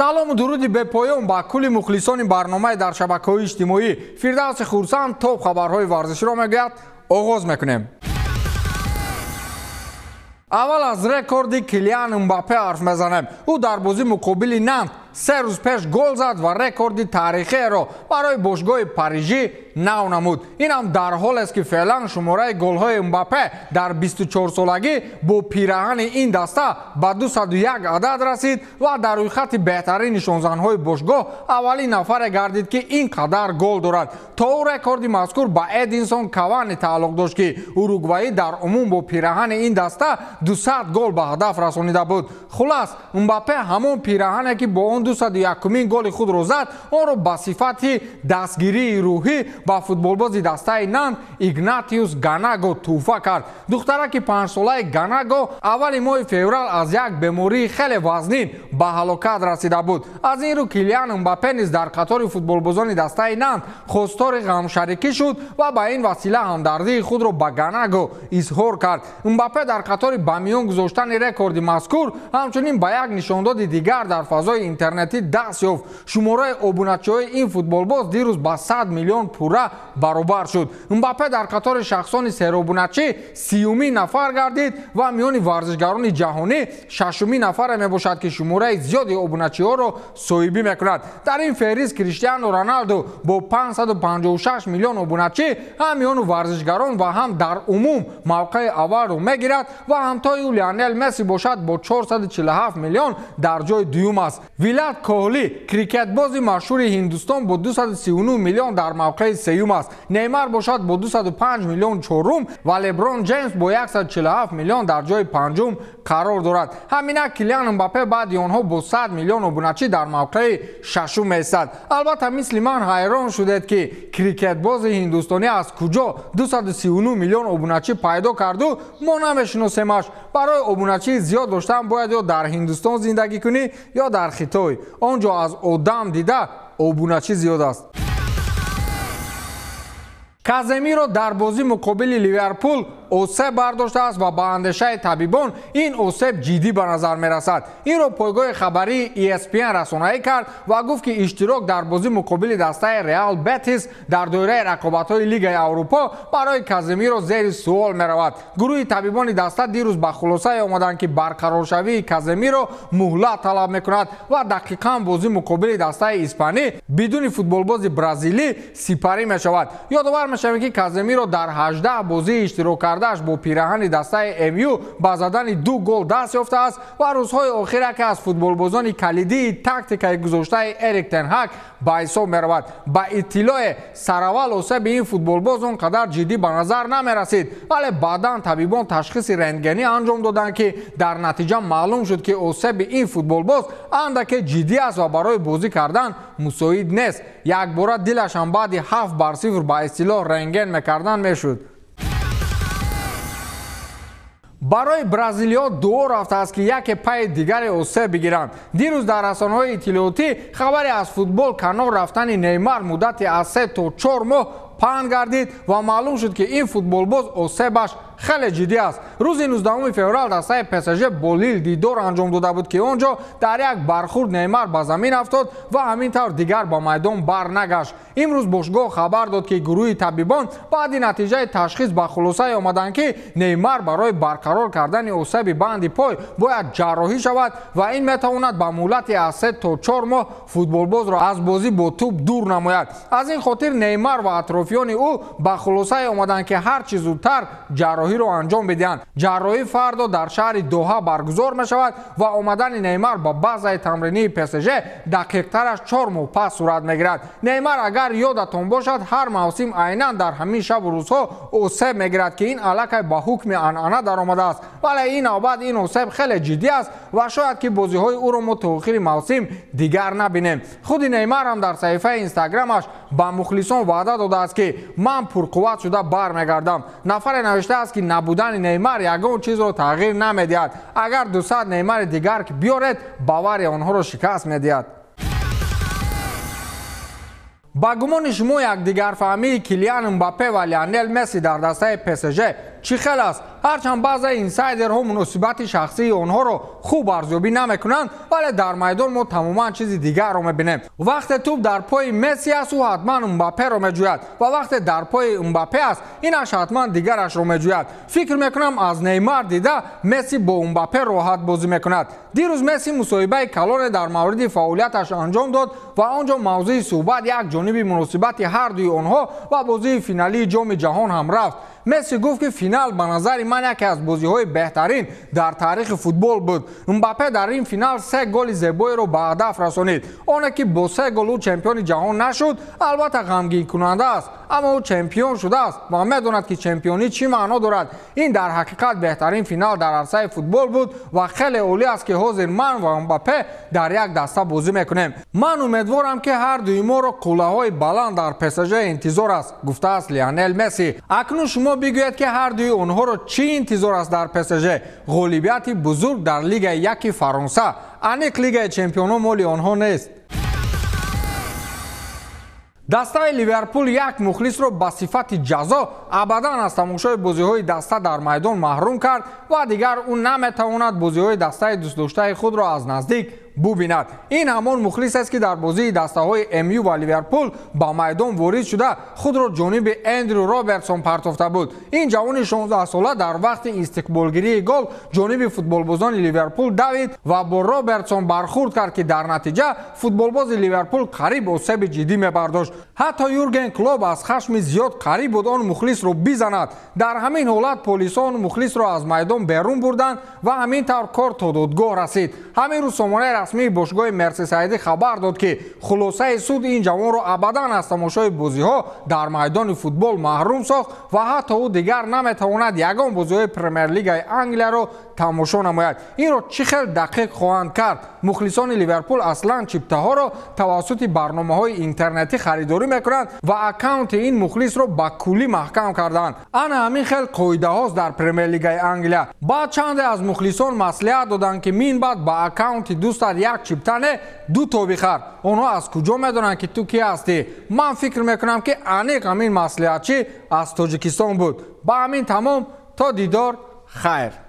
Салому дуруди бепоён ба кулли мухлисони барномаи дар шабакаҳои иҷтимоӣ. Фирдавси Хурсанд топ хабарҳои варзиширо мегӯяд. Оғоз мекунем. Аввал аз рекорди Килиан Мбаппе ҳарф мезанем. Ӯ дар бозӣ муқобили Нант 3 рӯз пеш гол зад ва рекорди таърихиро барои бошгоҳи Парижӣ нав намуд. Инам дар ҳолест ки феълан шумораи голҳои Мбаппе дар 24-солагӣ бо пираҳани ин даста ба 201 адад расид ва дар рӯйхати беҳтарин нишонзанҳои бошгоҳ аввалин нафаре гардид, ки ин қадар гол дорад. То ӯ рекорди мазкур ба Эдинсон Кавани тааллуқ дошт, ки уругваӣ дар умум бо пираҳани ин даста 200 гол ба ҳадаф расонида буд. Хулас, Мбаппе ҳамон пираҳане, ки бо он 201-умин голи худро зад, онро ба сифати дастгирии рӯҳӣ ба футболбози дастаи Нант Игнатиус Ганаго тӯҳфа кард. Духтараки 5-солаи Ганаго аввали моҳи феврал аз як бемории хеле вазнин ба ҳалокат расида буд. Аз ин рӯ Килиан Мбаппе низ дар қатори футболбозони дастаи Нант хостори ғамшарикӣ шуд ва ба ин васила ҳамдардии худро ба Ганаго изҳор кард. Мбаппе дар қатори ба миён гузоштани рекорди мазкур ҳамчунин ба як нишондоди дигар дар фазои интернетӣ даст ёфт. Шумораи обуначиҳои ин футболбоз дирӯз ба 100 миллион пурра баробар шуд. Мбаппе дар қатори шахсони серобуначӣ 30-умин нафар гардид ва миёни варзишгарони ҷаҳонӣ 6-умин нафаре мебошад, ки шумораи зиёди обуначиҳоро соҳибӣ мекунад. Дар ин феҳрист Криштиану Роналду бо 556 миллион обуначӣ ҳам миёни варзишгарон ва ҳам дар умум мавқеи аввалро мегирад ва ҳамтои ӯ Лионел Месси бошад бо 447 миллион дар ҷои дуюм аст. Вилат Коҳли, крикетбози машҳури Ҳиндустон, бо 239 миллион дар мавқеи сеюм аст. Неймар бошад бо 205 миллион чорум ва Леброн Ҷеймс бо 147 миллион дар ҷои панҷум қарор дорад. Ҳаминак Килиан Мбаппе баъди онҳо бо 100 миллион обуначӣ дар мавқеи шашум меистад. Албатта, мисли ман ҳайрон шудед, ки крикетбози ҳиндустонӣ аз куҷо 239 миллион обуначӣ пайдо карду мо намешиносемаш. Барои обуначии зиёд доштан бояд ё дар Ҳиндустон зиндагӣ кунӣ, ё дар Хитой. Он ҷо аз одам дида обуначӣ зиёд аст. Каземиро дар бозӣ муқобили Ливерпул осеб бардоштааст ва ба андешаи табибон ин осеб ҷиддӣ ба назар мерасад. Инро пойгоҳи хабарии ESPN расонаӣ кард ва гуфт, ки иштирок дар бозӣ муқобили дастаи Реал Бетис дар доираи рақобатҳои Лигаи Аврупо барои Каземиро зери суол меравад. Гурӯҳи табибони даста дирӯз ба хулосае омаданд, ки барқароршавии Каземиро муҳлат талаб мекунад ва дақиқан бозӣ муқобили дастаи испанӣ бидуни футболбози бразилӣ сипарӣ мешавад. Ёдовар мешавем, ки Каземиро дар 18 бозии иштирок кардаш бо пираҳани дастаи МЮ ба задани 2 гол даст ёфтааст ва рӯзҳои охир яке аз футболбозони калидии тактикаи гузоштаи Эрик тен Ҳаг ба ҳисоб меравад. Ба иттилоe сараввал осеби ин футболбоз он қадар ҷиддӣ ба назар намерасид, вале баъдан табибон ташхиси рентгенӣ анҷом доданд, ки дар натиҷа маълум шуд, ки осеби ин футболбоз андаке ҷиддӣ аст ва барои бозӣ кардан мусоид нест. Якбора дилашам баъди 7-0 ба истилоҳ рентген мекардан мешуд. Барои бразилиё дуо рафтааст, ки яке пайи дигаре осеб бигиранд. Дирӯз дар расонаҳои иттилоотӣ хабаре аз футбол канор рафтани Неймар муддати аз 3 то 4 моҳ паҳн гардид ва маълум шуд, ки ин футболбоз осебаш хеле ҷиддӣ аст. Рӯзи 19 феврал дастаи ПСЖ бо Лил дидор анҷом дода буд, ки он ҷо дар як бархурд Неймар ба замин афтод ва ҳамин тавр дигар ба майдон барнагашт. Имрӯз бошгоҳ хабар дод, ки гурӯҳи табибон баъди натиҷаи ташхис ба хулосае омаданд, ки Неймар барои барқарор кардани осеби банди пой бояд ҷарроҳӣ шавад ва ин метавонад ба муҳлати аз 3 то 4 моҳ футболбозро аз бозӣ бо тӯб дур намояд. Аз ин хотир Неймар ва атрофиёни ӯ ба хулосае омаданд, ки ҳар чӣ зудтар ҷарроҳиро анҷом бидиҳанд. Ҷарроҳӣ фардо дар шаҳри Доҳа баргузор мешавад ва омадани Неймар ба базаи тамринии ПСЖ дақиқтараш 4 моҳ пас сурат мегирад. Неймар, агар ёдатон бошад, ҳар мавсим айнан дар ҳамин шабу рӯзҳо осеб мегирад, ки ин аллакай ба ҳукми анъана даромадааст. Вале ин навбат ин осеб хеле ҷиддӣ аст ва шояд ки бозиҳои ӯро мо то охири мавсим дигар набинем. Худи Неймар ҳам дар саҳифаи инстаграмаш ба мухлисон ваъда додааст, ки ман пурқувват шуда бармегардам. Нафаре навиштааст, ки набудани Неймар ягон чизро тағйир намедиҳад. Агар 200 Неймари дигар биёред, Бавария онҳоро шикаст медиҳад. Ба гумони шумо якдигарфаҳмии Килиан Мбаппе ва Лионел Месси дар дастаи ПСЖ чӣ хел аст? Ҳарчанд баъзе инсайдерҳо муносибати шахсии онҳоро хуб арзёбӣ намекунанд, вале дар майдон мо тамоман чизи дигарро мебинем. Вақте тӯб дар пои Месси аст, ӯ ҳатман Мбапперо меҷӯяд ва вақте дар пои Мбаппе аст, инаш ҳатман дигарашро меҷӯяд. Фикр мекунам аз Неймар дида Месси бо Мбаппе роҳат бозӣ мекунад. Дирӯз Месси мусоҳибаи калоне дар мавриди фаъолияташ анҷом дод ва он ҷо мавзӯи суҳбат як ҷониби муносибати ҳар дуи онҳо ва бозии финалии ҷоми ҷаҳон ҳам рафт. Месси гуфт, ки финал ба назари ман яке аз бозиҳои беҳтарин дар таърихи футбол буд. Мбаппе дар ин финал се голи зебоеро ба ҳадаф расонид. Оне ки бо се гол ӯ чемпиони ҷаҳон нашуд, албатта ғамгинкунанда аст, аммо ӯ чемпион шудааст ва медонад, ки чемпионӣ чӣ маъно дорад. Ин дар ҳақиқат беҳтарин финал дар арсаи футбол буд ва хеле олӣ аст, ки ҳозир ман ва Мбаппе дар як даста бозӣ мекунем. Ман умедворам, ки ҳар дуи моро қуллаҳои баланд дар ПСЖ интизор аст, гуфтааст Лионел Месси. Акнун шумо бигӯед, ки ҳар дуи онҳоро чӣ интизор аст дар ПСЖ? Ғолибияти бузург дар Лигаи яки Фаронса. Аниқ Лигаи чемпионҳо моли онҳо нест. Дастаи Ливерпул як мухлисро ба сифати ҷазо абадан аз тамошои бозиҳои даста дар майдон маҳрум кард ва дигар ӯ наметавонад бозиҳои дастаи дӯстдоштаи худро аз наздик бубинад. Ин ҳамон мухлис аст, ки дар бозии дастаҳои МЮ ва Ливерпул ба майдон ворид шуда худро ҷониби Эндрю Робертсон партофта буд. Ин ҷавони 16-сола дар вақти истиқболгирии гол ҷониби футболбозони Ливерпул давид ва бо Робертсон бархӯрд кард, ки дар натиҷа футболбози Ливерпул қариб осеби ҷиддӣ мебардошт. Ҳатто Юрген Клоп аз хашми зиёд қариб буд он мухлисро бизанад. Дар ҳамин ҳолат полисон мухлисро аз майдон берун бурданд ва ҳамин тавр кор то додгоҳ расид. Ҳамин рӯз сомонаи расмии бошгоҳи Мерсисайдӣ хабар дод, ки хулосаи суд ин ҷавонро абадан аз тамошои бозиҳо дар майдони футбол маҳрум сохт ва ҳатто ӯ дигар наметавонад ягон бозиҳои Премер-лигаи Англияро тамошо намояд. Инро чӣ хел дақиқ хоҳанд кард? Мухлисони Ливерпул аслан чиптаҳоро тавассути барномаҳои интернетӣ харидорӣ мекунанд ва аккаунти ин мухлисро ба куллӣ маҳкам карданд. Ана ҳамин хел қоидаҳост дар Премер-лигаи Англия. Баъд чанде аз мухлисон маслиҳат доданд, ки мин баъд ба аккаунти дӯстат як чипта не, ду то бихар. Онҳо аз куҷо медонанд, ки ту кӣ ҳастӣ? Ман фикр мекунам, ки аниқ ҳамин маслиҳатчӣ аз Тоҷикистон буд. Ба ҳамин тамом, то дидор, хайр.